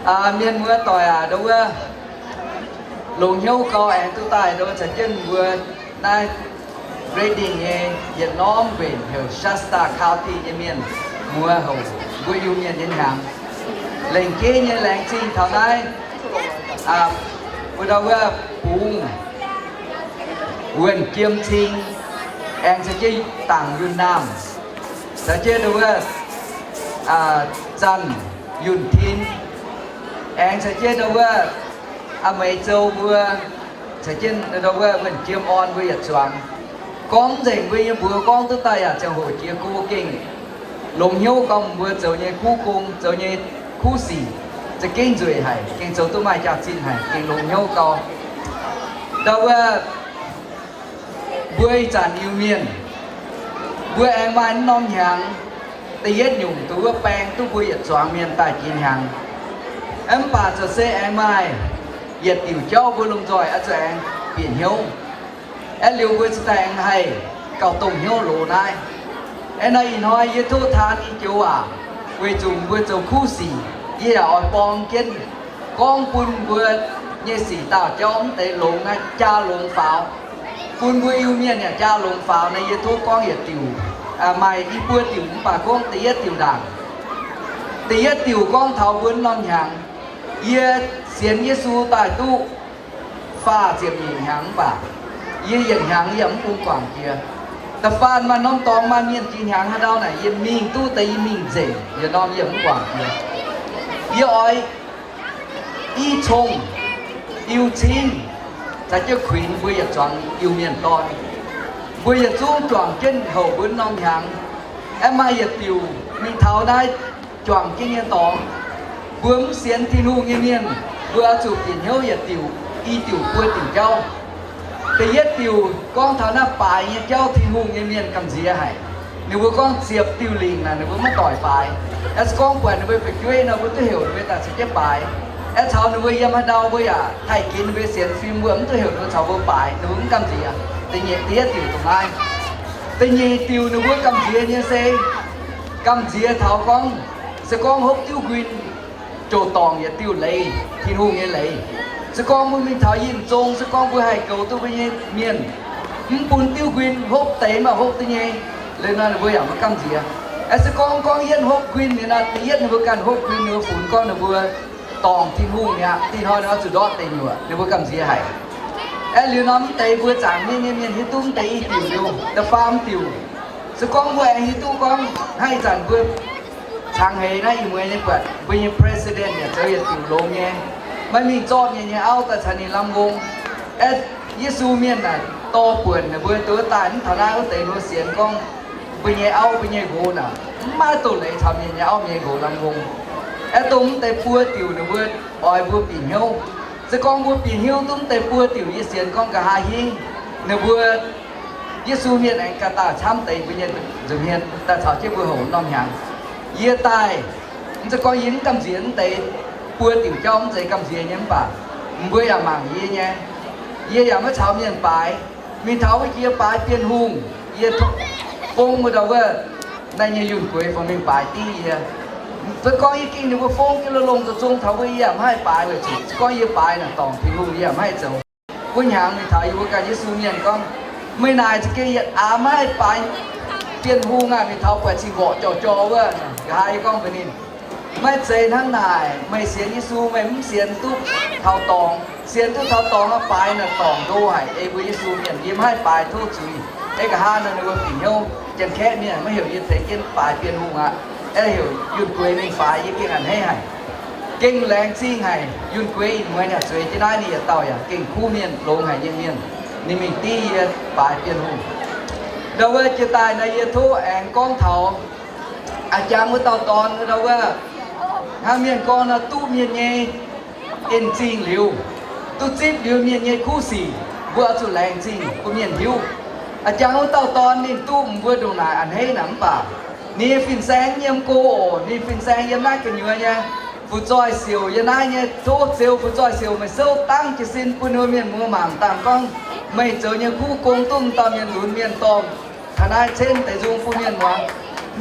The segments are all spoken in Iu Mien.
Mienh muoz-doic aac, ndau wuov longx hnyouv gau aengx duqv daaih ndau wuov caux jienv mbuo naaiv Redding nyei yietc norm nquenc heuc Shasta County nyei mienh muoz houc mbuo Iu-Mienh nyei hnyangx. Lengc jeiv nyei laengz zingh taux naaiv, mbuo ndau wuov bungx Wuonh Jiem Cing, aengx caux jienv Dangc Yunh Naamh, caux jienv ndau wuov Zanh Yunh Tin, aengx caux jienv ndau wuov A'Meix Zou mbuo, caux jienv ndau wuov Wuonh Jiem Orn mbuo yietc zuangx. Gorngv nzengc mbuo nyei mbuox gorngv duqv daaih yaac ziangh hoc jiex go gengh longx hnyouv gau, mbuo zoux nyei kuv gong, zoux nyei kuv sic za'gengh nzueic haic, gengh zoux duqv maaih jaax-zinh haic, gengh longx hnyouv gau. Ndau wuov mbuo ih zanc Iu-Mienh, mbuo aengx maaih norm hnyangx, da'yietv nyungc duqv wuov baeng duqv mbuo yietc zuangx mienh daaih jiex hnyangx. Mv baac zoux se aengx maaih yietc diuc jauv mbuo lomh nzoih oix zuqc aengx bieqc hnyouv. Aeqv, liuz mbuo cingx daaih aengx haih gauh dongh hnyouv loz naaiv. Aeqv, naaiv ih hnoi yie tov taan i joux waac weic zuqc mbuo zoux kuv sic, yie yaac oix borng jienv gorngv bun mbuo nyei sic dauh jauv mv deix longx naaiv jaa longx faaux, bun mbuo Iu-Mienh yaac jaa longx faaux. Naaiv yie tov gorngv yietc diuc, maaih i buo diuc mv baac gorngv da'yietv diuc ndaangc. Da'yietv diuc gorngv taux mbuo norm hnyangx. Yie sienx Yesu daaih duqv faah ziepc nyeic hnyangx mv baac yie yietc hnyangx yie mv bun guangc jiex. Da'faanh maaih norm dorngx maaih mienh jiex hnyangx haaix ndau naaic, yie mingh duqv deix yie mingh nzengc, yietc norm yie mv guangc jiex. Yie oix i cong, Iu-Cin, caux jienv Kuinx mbuo yietc zuangx Iu-Mienh dorn. Mbuo yietc zungv juangc jienv houc mbuo norm hnyangx. Aeqv, maaih yietc diuc mingh taux naaiv juangc jienv nyei dorngx. Mbuo mv sienx Tin-Hungh nyei mienh, mbuo oix zuqc bieqc hnyouv yietc diuc, i diuc buo diuc jauv. Da'yietv diuc gorngv taux naaiv baaix nyei jauv, Tin-Hungh nyei mienh gamh nziex haic. Ninh mbuo gorngv ziepc diuh lingc naaic ninh mbuo maiv doic baaix. Aeqv, se gorngv buatc ninh mbuo fu'jueiv nor, mbuo duqv heuc ninh mbuo daaih caux jienv baaix. Aeqv, caux ninh mbuo yiem haaix ndau mbuo yaac haih ginx ninh mbuo sienx fim, mbuo mv duqv heuc ninh mbuo caux mbuo baaix, ninh mbuo mv gamh nziex. Da'nyeic, da'yietv diuc dongh naaiv. Da'nyeic diuc ninh mbuo gamh nziex nyei se gamh nziex taux gorngv, se gorngv hopv diuv nquin, ziouc dorngc yietc diuh leiz, Tin-Hungh nyei leiz. Se gorngv mbuo mingh taux yinh zong, se gorngv mbuo haih goux duqv mbuo nyei mienh, mv bun diuv nquin hopv deix maaih hopv duqv nyei, liuz nor ninh mbuo yaac maiv gamh nziex. Aeqv, se gorngv gorngv yietv hopv nquin mi'aqv, da'yietv ninh mbuo ganh hopv nquin, ninh mbuo funx gorngv ninh mbuo dorngc Tin-Hungh mi'aqv, da'nyeic hnoi ninh oix zuqc ndortv deic nyuoqc, ninh mbuo gamh nziex haic. Aeqv, liuz nor mv deix mbuo zaangc mienh nyei mienh hiuv duqv mv deix i diuc liuz, da'faam diuc, se gorngv mbuo aengx hiuv duqv gorngv hnangv ih zanc mbuo cangx heix naaiv ih mueiz nyei buatc mbuo nyei president yaac zoux yietc diuc longx nyei, maiv mingh zorqv mienh nyei auv daaih caux ninh lamh mbong. Aeqv, Yesu mienh naaic dorh buonc ninh mbuo duqv daaih mv taux naaiv wuov deix, ninh mbuo sienx gorngv mbuo nyei auv mbuo nyei nqox naaic mv maaih doz-leiz caux mienh nyei auv mienh nyei nqox lamh mbong. Aeqv, dongh mv deix buo diuc ninh mbuo oix mbuo bieqc hnyouv. Se gorngv mbuo bieqc hnyouv duqv mv deix buo diuc, yie sienx gorngv nqa'haav hingv ninh mbuo Yesu mienh aengx ganh daaih camv deix mbuo nyei nza'hmien daaih caux jienv mbuo hoqc norm hnyangx. Yie daaih, mv zeiz gorngv yie mv gamh nziex mv deix buo diuc jauv, mv zeiz gamh nziex nyei mv baac mbuo yaac mangc yie nyei. Yie yaac maiv caux mienh baaix. Mingh taux wuov jiex baaix Bienh Hungh, yie fong wuov ndau wuov, naaiv nyei Yunh Gueix fungx mingh baaix div yie. Se gorngv yie gengh ninh mbuo fong jienv longx-longx zoux zong taux mbuo, yie yaac maiv haih baaix weic zuqc se gorngv yie baaix naaic dorngc Tin-Hungh, yie yaac maiv haih zoux. Wuov hnyangx mingh taux yie mbuo ganh Yesu mienh gorngv, meih naaic za'gengh yietc aax maiv haih baaix Bienh Hungh aqv. Mingh taux buatc cing-mborqc jorh jorh wuov, nqa'haav yie gorngv mbuox ninh, maiv zeiz hnangv naaic. Meih sienx Yesu meih mv sienx duqv taux dorngx. Sienx duqv taux dorngx aqv, baaix naaic dorngc ndo haic. Ei mbuo Yesu mienh yie maiv haih baaix tov zuiz. Ei nqa'haav nor ninh mbuo bieqc hnyouv, Janx-Kaeqv mienh maiv heuc yie tengx jienv baaix Bienh Hungh aqv. Aeqv, heuc Yunh Gueix mingh baaix, yie gengh a'hneiv haic. Gengh laengz zingh haic. Yunh Gueix ih muonz yaac zueiz jienv naaiv, ninh yietc dauh yaac gengh kuv mienh, longx haic nyei mienh. Ninh mingh div yie baaix Bienh Hungh. Ndau wuov jiex daaih nor yie tov aengx gorngv taux a'jangx wuov dauh dorn ndau wuov, hnangv mienh gorngv nor, duqv mienh nyei en zingh liuz, duqv zipv liuz mienh nyei kuv sic, mbuo oix zuqc laengz zingh bun mienh hiuv. A'jangx wuov dauh dorn ninh duqv mbuo ndongc naaic a'hneiv naaic mv baac, ninh nyei fin-saeng yiem go oc. Ninh fin-saeng yiem naaiv gu'nyuoz nyei. Fu'zoih siouc yiem naaiv nyei, tov ziux fu'zoih siouc meih souv dangv jiez sin bun mbuo mienh muoz mangc dangh gorngv meih zoux nyei kuv gong duqv dauh mienh lunx mienh dorngh taux naaiv cenv deix nzung bun mienh muangx.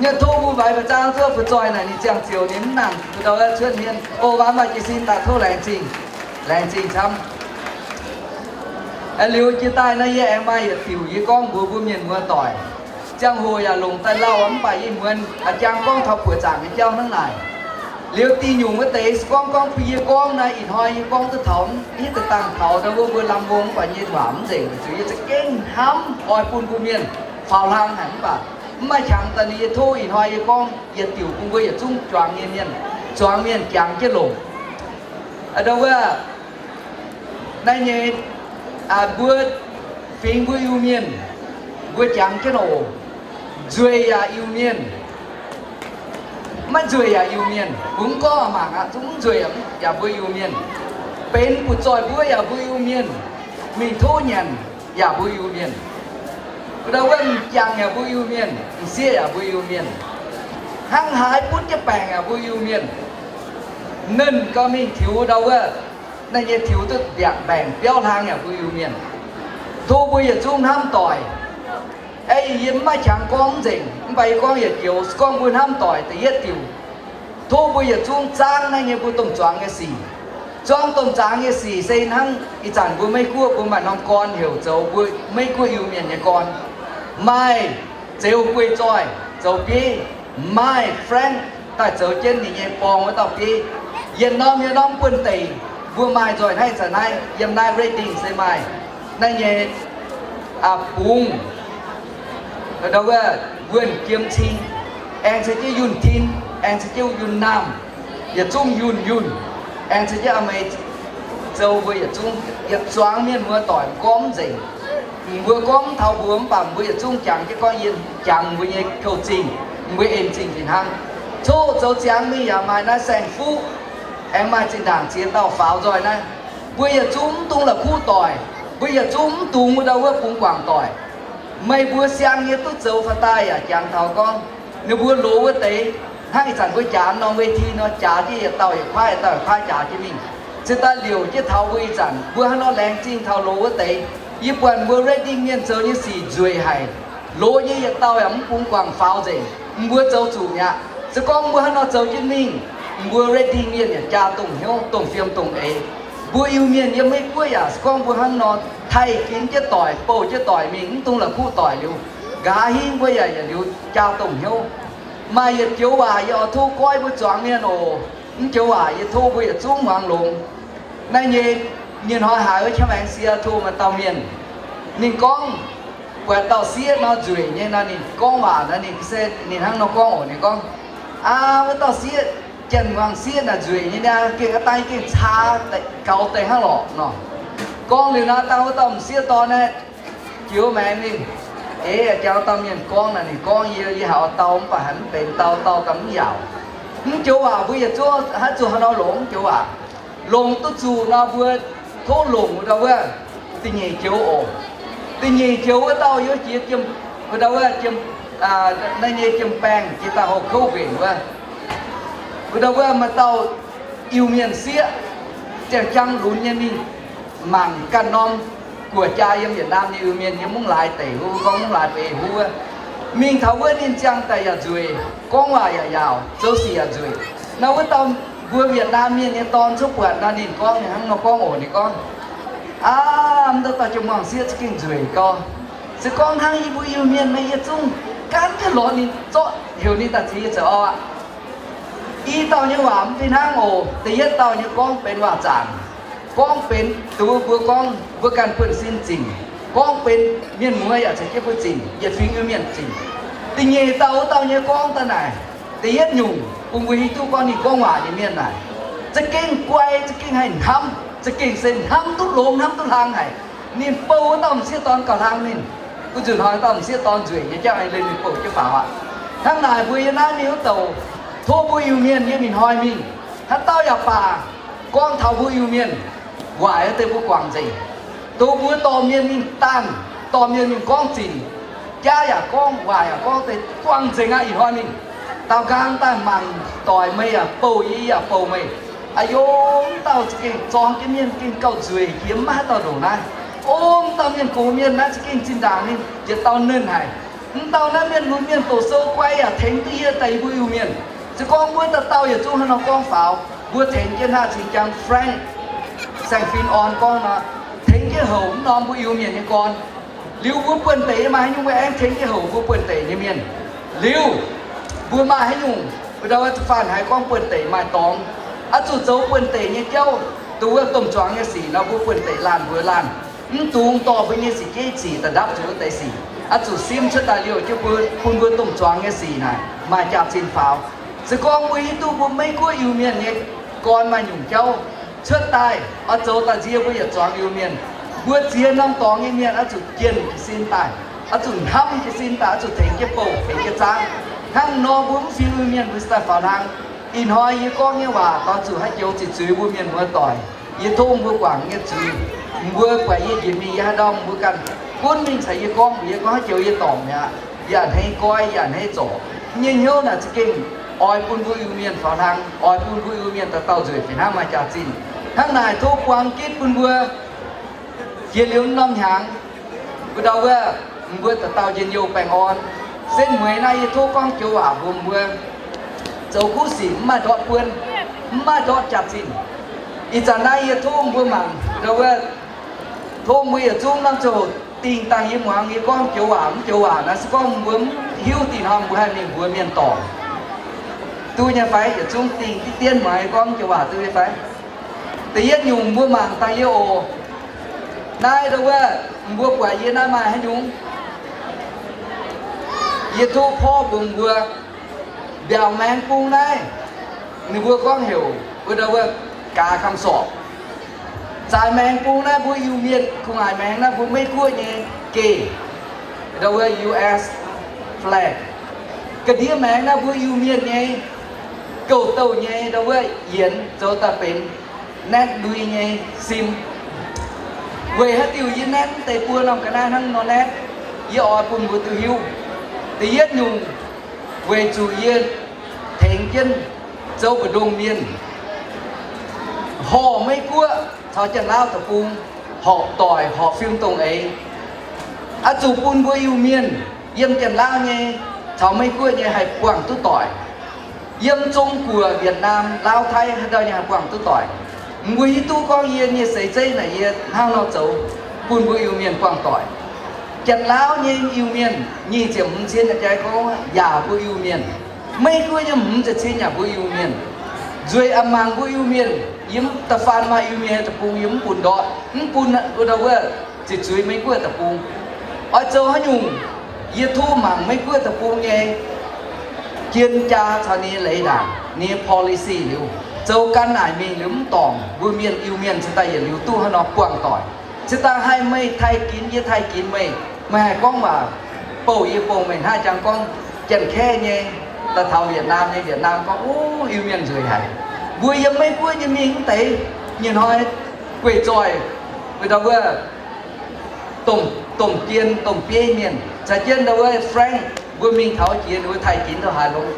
Nyei tov mbuo mbaix mbuo zaang zuov fu'zoih naaic ninh ziangh ziouc ninh mv nangc mbuo ndau cuotv hmien. O, mv baac jiez sin daaih tov laengz zingh, laengz zingh camv. Liuz jiex daaih naaiv yie aengx maaih yietc diuc yie gorngv mbuox mbuo mienh muoz doic. Ziangh hoc yaac longc daaih lauh mv baac yie muonz a'jang gorngv taux buoqc zaangc nyei jauv hnangv naaic. Liuz diuh nyungc wuov deix se gorngv, gorngv bun yie gorngv naaiv, ih hnoi yie gorngv duqv taux, hitv da'dangh taux ndau wuov mbuo lamh mbong mv baac nyei waac mv nzengc, weic zuqc yie za'gengh hnamv oix bun mbuo mienh faaux hlang haic mv baac mv maaih qangx daaih. Yie tov ih hnoi yie gorngv yietc diuc bun mbuo yietc zungv juangc nyei mienh, zuangx mienh jangx jienv longc. Ndau wuov, naaiv nyei, mbuo fingx mbuo Iu-Mienh, mbuo jangx jienv oc. Nzueic yaac Iu-Mienh, maiv nzueic yaac Iu-Mienh. Mbuo mv gorngv mangc aqv, zungv mv nzueic yaac mbuo Iu-Mienh. Benx butv-zoih mbuo yaac mbuo Iu-Mienh. Mingh tov nyanc yaac mbuo Iu-Mienh. Ndau wuov m'jangc yaac mbuo Iu-Mienh, m'sieqv yaac mbuo Iu-Mienh. Hnangv haaix butv jienv baengc yaac mbuo Iu-Mienh. Nernh gau mingh tiux ndau wuov, naaiv nyei tiux duqv mbiaangc mbaengc biauv hlang yaac mbuo Iu-Mienh. Tov mbuo yietc zungv hnamv doic. Aeqv, yie mv maaih qangx gorngv mv nzengc, mv baac yie gorngv yietc joux, gorngv mbuo hnamv doic da'yietv diuc. Tov mbuo yietc zungv zaangv naaiv nyei mbuo domh zuangx nyei sic. Zuangv domh zuangx nyei sic se hnangv ih zanc mbuo Meiv Guoqv mbuo maaih norm gorn heuc zoux mbuo Meiv Guoqv Iu-Mienh nyei gorn. Maaih Zeux Guei Zoih zoux bieiv, maaih Frank daaih zoux jienv ninh nyei borng wuov dauh bieiv. Yietc norm yietc norm buonv-deic mbuo maaih nzoih hnangv ih zanc naaiv yiem naaiv Redding se maaih naaiv nyei bungx, ndau wuov, Wuonh Jiem Cing, aengx se jienv Yunh Tin, aengx se jienv Yunh Naamh, yietc zungv Yunh Yunh, aengx se jienv A'meix Zoux mbuo yietc zungv, yietc zuangx mienh muoz doic gorngv mv nzengc. Mbuo gorngv mv taux mbuo mv baac mbuo yietc zungv jangx jienv gorngv yie jangx mbuo nyei kouv-zingh, mbuo en zingh fih hnangv. Coqv zoux ziangx mingh yaac maaih naaiv saeng-fuqv, aengx maaih zinh ndaangc ziex dauh faaux nzoih naaiv. Mbuo yietc zungv mv dungx la'kuqv doic, mbuo yietc zungv mv dungx wuov ndau wuov bungx guangc doic. Meih mbuo siang nyei duqv zoux faaux daaih yaac jangx taux gorngv ninh mbuo loz wuov deix, hnangv ih zanc mbuo jaax norm เวที nor, jaax jienv yietc dauh yietc kuaaiv, yietc dauh yietc kuaaiv jaax jienv mingh. Cingx daaih liouc jienv taux mbuo ih zanc mbuo hnangv nor laengz zingh taux loz wuov deix. Yie buatc mbuo Redding mienh zoux nyei sic nzueic haic. Loz nyei yietc dauh yaac mv bungx guangc faaux nzengc. Mbuo zoux zuqc mi'aqv. Se gorngv mbuo hnangv nor zoux jienv mingh, mbuo Redding mienh yaac jaa dongh hnyouv, dongh fiem dongh eix. Mbuo Iu-Mienh yiem Meiv Guoqv yaac se gorngv mbuo hnangv nor taaih ginv jienv doic, bouh jienv doic mingh, mv dungx la'kuqv doic liuz, nqa'haav hingv mbuo yaac yietc liuz jaa dongh hnyouv. Maaih yietc joux waac yie oix tov goiv mbuo zuangx mienh oc. Mv joux waac yie tov mbuo yietc zungv muangx longx. Naaiv nyei, nyei hnoi haiz wuov qaqv maengx sie tov maaih dauh mienh, ninh gorngv, buatc dauh sieqv nor nzueic nyei nor, ninh gorngv waac nor, ninh se ninh hnangv nor gorngv oc. Ninh gorngv, aa, wuov dauh sieqv, janx-muangz sieqv naaic nzueic nyei niaa, gengh aa dangh gengh caa gaux deix hnangv lorqc nor. Gorngv liuz nor, dangh wuov dauh m'sieqv dorn naaiv jiex maengx ninh, eix, jangx wuov dauh mienh gorngv naaic, ninh gorngv yie, yie haiz oix dau mv baac haiz mv benx dau, dau daaih mv yaauc. Mv joux waac mbuo yietc zungv haaix zuqc haaix nor longx mv joux waac. Longc duqv zuqc nor mbuo tov longc wuov dauh wuov da'nyeic joux oc. Da'nyeic joux wuov dauh yiem jiex jiem, wuov dauh wuov jiem, naaiv nyei jiem-baengh jiex daaih houx kouv nquenc wuov, wuov dauh wuov maaih dauh Iu-Mienh sieqv, ziangh jangv lunx nyei mingh mangc ganh norm guoqv jaa yiem Yietc Naamh nyei Iu-Mienh, yiem Mungv Laaix deic, wuov gorngv Mungv Laaix beiv wuov. Mingh taux wuov ninh ziangh daaih yaac nzueic, gorngv waac yaac yaauc, zoux sic yaac nzueic. Naaiv wuov dauh mbuo Yietc Naamh mienh nyei dorn cuotv buatc nor, ninh gorngv, ninh hnangv nor gorngv oc. Ninh gorngv, aa, mv dauh dauh jiem-muangz sieqv za'gengh nzueic gau. Se gorngv hnangv yie mbuo Iu-Mienh naaiv, yie zungv gaanv jienv lorz ninh zorqv heuc ninh daaih ziex nyei zoux aqv. I dauh nyei waac mv fih hnangv oc. Da'yietv dauh nyei gorngv benx waac-zaanc, gorngv benx dongh mbuo gorngv mbuo ganh buonv-sin zingc, gorngv benx mienh muoz yaac caux jienv mbuo zingc, yietc fingx Iu-Mienh zingc. Da'nyeic dauh wuov dauh nyei gorngv daaih naaic, da'yietv nyungc bun mbuo hiuv duqv gorngv ninh gorngv waac nyei mienh naaic, za'gengh guai, za'gengh haih hnamv, za'gengh se hnamv duqv longx, hnamv duqv hlang haic. Ninh bouh wuov dauh m'sieqv dorn gauh hlang ninh. Gunv nzunc hnoi dauh m'sieqv dorn nzueic nyei jauv, leiz ninh bouh jienv faaux aqv. Hnangv naaic mbuo yiem naaiv mingh wuov douc, tov mbuo Iu-Mienh yiem ih hnoi mingh, haaix dauh yaac baac, gorngv taux mbuo Iu-Mienh, waaic wuov deix mbuo guangc nzengc. Dongh mbuo dorh mienh mingh daanh, dorh mienh mingh gorngv zinc, jaav yaac gorngv, waaic yaac gorngv, deix guangc nzengc aqv. Ih hnoi mingh, daaux nqaang daaih mangc doic, meih yaac bouh yie, yie yaac bouh meih. Aa yo, mv dauh za'gengh zorng jienv mienh gengh gauh nzueic jiex, mv maaih haaix dauh ndongc naaiv. O, mv dauh mienh gox mienh naaiv za'gengh zinh ndaangc ninh yietc dauh nernh haic. Mv dauh naaiv mienh, mbuo mienh doqc sou guai yaac tengx duqv yie daaih yie mbuo Iu-Mienh. Se gorngv mbuo dauh dauh yietc zungv hnangv nor gorngv faaux, mbuo tengx jienv hnangv cingx jang Frank Saeng Fin Orn gorngv nor, tengx jienv houc mv norm mbuo Iu-Mienh nyei gorn. Liuz mbuo buonv deic nyei maaih haaix nyungc mbuo aengx tengx jienv houc mbuo buonv deic nyei mienh. Liuz mbuo maaih haaix nyungc, mbuo ndau wuov da'faanh haiz gorngv buonv deic maaih dorngx, oix zuqc zoux buonv deic nyei jauv, dongh wuov domh zuangx nyei sic nor, mbuo buonv deic laanh mbuox laanh, mv dungx dorh mbuo nyei sic jeiv sic da'ndapv zuqc wuov deix sic. Oix zuqc simv cuotv daaih liouh jienv mbuo, bun mbuo domh zuangx nyei sic naaic maaih jaax-zinh faaux. Se gorngv mbuo hiuv duqv mbuo Meiv-Guoqv Iu-Mienh nyei gorn maaih nyungc jauv cuotv daaih, oix zoux daaih nzie mbuo yietc zuangx Iu-Mienh. Mbuo ziex norm dorngx nyei mienh oix zuqc jienh jiez sin daaih, oix zuqc hnamv jiez sin daaih, oix zuqc tengx jienv bouh, tengx jienv zaangv. Hnangv nor mbuo mv fingx Iu-Mienh mbuo cingx daaih faaux hlang. Ih hnoi yie gorngv nyei waac doix zuqc haaix joux ziqc zuiz mbuo mienh muoz doic. Yie tov mbuo guangc nyei zuiz. Mbuo buatc yie njiec mingh yie haaix ndau mbuo ganh gunv mingh caux yie gorngv, mbuox yie gorngv haaix joux yie dorngc mi'aqv, yie a'hneiv goiv, yie a'hneiv zorc. Nyei hnyouv naaic za'gengh oix bun mbuo Iu-Mienh faaux hlang, oix bun mbuo Iu-Mienh dauh dauh nzueic fih hnangv maaih jaax-zinh. Hnangv naaic tov buang gitv bun mbuo jiex liuz norm hnyangx, mbuo ndau wuov, mbuo dauh dauh njien-youh baengh orn. Setv mueiz naaiv yie tov gorngv joux waac mbuox mbuo, zoux kuv sic mv maaih ndortv buonv, mv maaih ndortv jaax-zinh. Ih zanc naaiv yie tov mbuo mangc ndau wuov, tov mbuo yietc zungv norm ziangh hoc dingh dangh yie muangx yie gorngv joux waac mv joux waac naaiv. Se gorngv mbuo mv hiuv dingh hnoi mbuo haih mingh mbuox mienh dorngc, duqv nyei fai? Yietc zungv dingh diqv dien muangx yie gorngv joux waac duqv nyei fai? Da'yietv nyungc mbuo mangc dangh yie oc. Naaiv ndau wuov, mbuo buatc yie naaiv maaih haaix nyungc? Yie tov porv mbuox mbuo, mbiaauc maengx bung naaiv, ninh mbuo gorngv heuc wuov ndau wuov gaax kamx sorc. Zaaix maengx bung naaiv mbuo Iu-Mienh, gu'nguaaic maengx naaiv mbuo Meiv-Guoqv nyei geh, ndau wuov U S flag. Ga'ndiev maengx naaiv mbuo Iu-Mienh nyei gouv-douh nyei ndau wuov yienx zoux daaih benx naetv lui nyei sim. Weic haaix diuc yie naetv deix buo norm ga'naaiv hnangv nor naetv? Yie oix bun mbuo duqv hiuv. Da'yietv nyungc, weic zuqc yie tengx jienv zoux mbu'ndongx mienh horc Meiv-Guoqv caux Janx-Laauv deic-bung, horpc doic, horpc fim dongh eix. Oix zuqc bun mbuo Iu-Mienh yiem Janx-Laauv nyei caux Meiv-Guoqv nyei haih buangh duqv doic. Yiem Zong-Guoqv, Wietc^naam, Laauv, Taiv haaix dauh nyei haih buangh duqv doic. Mbuo hiuv duqv gorngv yie nyei seix zeiv naaic yie hnangv nor zoux bun mbuo Iu-Mienh buangh doic. Janx-Laauv nyei Iu-Mienh nyic ziepc hmz cin jai gorngv yaac mbuo Iu-Mienh. Meiv-Guoqv nyei hmz ziepc cin yaac mbuo Iu-Mienh. Nzueic a'maangc mbuo Iu-Mienh, yie mv da'faanh maaih Iu-Mienh deic-bung yie mv bun ndortv, mv bun wuov ndau wuov ziqc zuiz Meiv-Guoqv deic-bung. Oix zoux haaix nyungc? Yie tov mangc Meiv-Guoqv deic-bung nyei jien jaa caux ninh nyei leiz ndaangc, ninh nyei policy liuz, zoux gan naaic mingh liuz mv dorngc, mbuo mienh Iu-Mienh cingx daaih yietc liuz duqv hnangv nor buangh doic. Cingx daaih haih meih taaih ginx yie, taaih ginx meih, meih haih gorngv waac bouh yie, bouh meih, hnangv jangx gorngv Janx-Kaeqv nyei daaih taux Wietc^naam nyei, Wietc^naam gorngv, Ov, Iu-Mienh nzueic haic. Mbuo yiem Meiv-Guoqv nyei mingh mv deix, nyei hnoi gueiv zoih, wuov ndau wuov domh, domh jien, domh bieiv mienh, caux jienv ndau wuov Frank, mbuo mingh taux jiex ninh mbuo taaih ginx ndau haaix longx.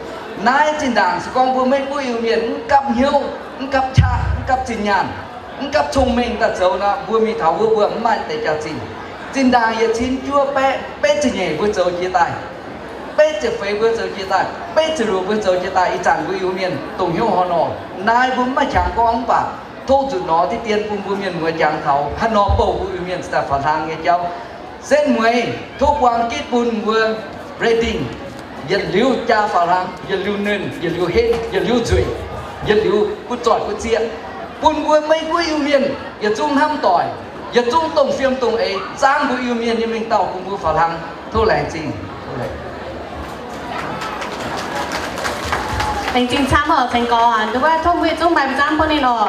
Naaiv zinh ndaangc se gorngv mbuo Meiv-Guoqv Iu-Mienh mv gapv hnyouv, mv gapv qaqv, mv gapv zinh nyaanh, mv gapv cong-mengh daaih zoux nor, mbuo mingh taux wuov mbuo mv maaih deix jaax-zinh. Zinh ndaangc yietc cin juov baeqv betv ziepc nyeic mbuo zoux jiex daaih, betv ziepc feix mbuo zoux jiex daaih, betv ziepc luoqc mbuo zoux jiex daaih. Ih zanc mbuo Iu-Mienh dongh hnyouv hnangv nor. Naaiv mbuo mv maaih qangx gorngv, mv baac tov nzunc nor diqv dien bun mbuo mienh muoz jangx taux haaix nor bouh mbuo Iu-Mienh cingx daaih faaux hlang nyei jauv. Setv mueiz tov buang gitv bun mbuo Redding, yietc liuz jaa faaux hlang, yietc liuz nernh, yietc liuz henv, yietc liuz nzueic, yietc liuz butv zoih butv zieqv, bun mbuo Meiv-Guoqv Iu-Mienh yietc zungv hnamv doic, yietc zungv dongh fiem dongh eix zaangv mbuo Iu-Mienh nyei mengh dauh bun mbuo faaux hlang. Tov laengz zingh. Laengz zingh camv oc, Zengx Gorx. Nduov tov mbuo yietc zungv maaih mbuo zaangv bun ninh oc.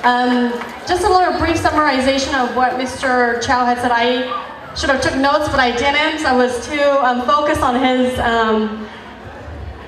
Um, just a little brief summarization of what Mister Chow had said. I should have took notes, but I didn't. I was too, um, focused on his, um,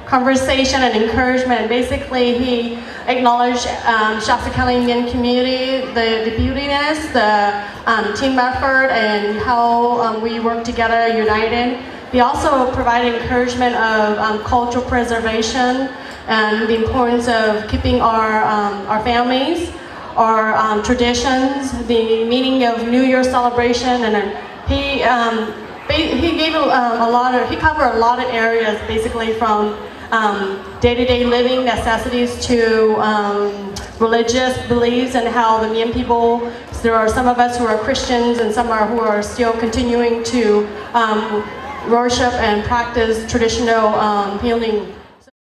conversation and encouragement. Basically, he acknowledged, um, Shasta County Indian community, the, the beautiness, the, um, team effort, and how, um, we work together, united. They also provide encouragement of, um, cultural preservation and the importance of keeping our, um, our families, our, um, traditions, the meaning of New Year celebration, and then he, um, He gave a, um, a lot of, he covered a lot of areas, basically from um, day-to-day living necessities to um, religious beliefs and how the Mien people, there are some of us who are Christians and some are who are still continuing to um, worship and practice traditional um, healing.